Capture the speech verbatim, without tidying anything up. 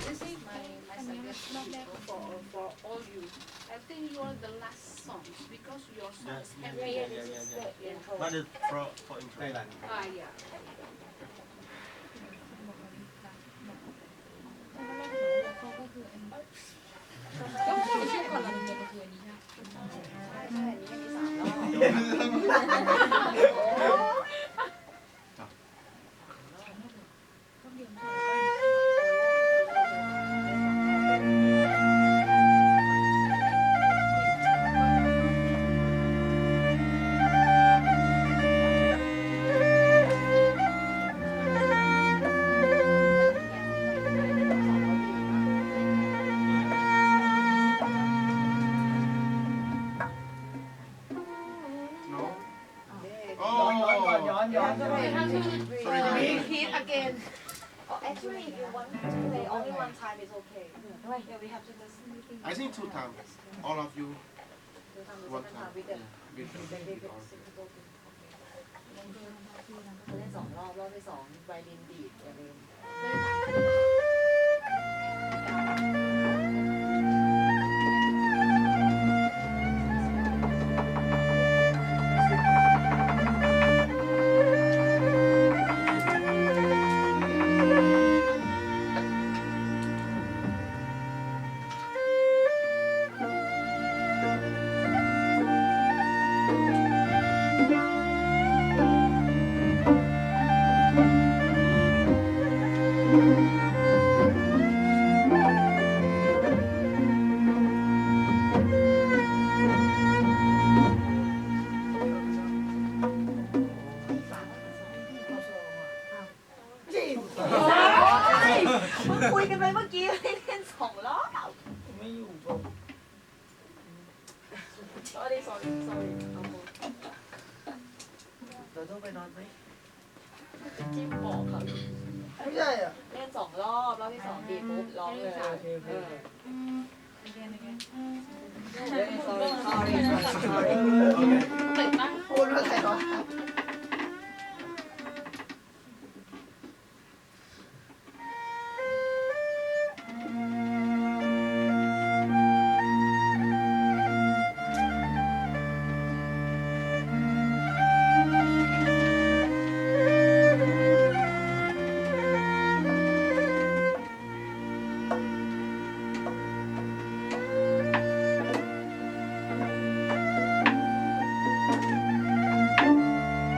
This is my, my suggestion for, for all you. I think you are the last song because your song is happy. Yeah, yeah, yeah, yeah. But it's for, for intro. Ah, yeah. No? Oh. Sorry, sorry. Repeat again. Oh, actually, if you want to play only one time, it's okay. Yeah, we have to just I think two times. All of you. Two times, the one second time. Time. Yeah, with, with all. Line สองรอบ รอบที่สอง ไวโอลินดีด อย่าลืม มึงคุยกันไปเมื่อกี้ ให้เล่นสองรอบ ไม่อยู่ sorry sorry sorry เอาหมด เดี๋ยวต้องไปนอนไหม จิ้มบอกครับ ไม่ใช่อ่ะ เล่นสองรอบ รอบที่สองดีปุ๊บร้องเลย โอเค โอเค เออ sorry sorry sorry พูดว่าอะไรวะ Thank you.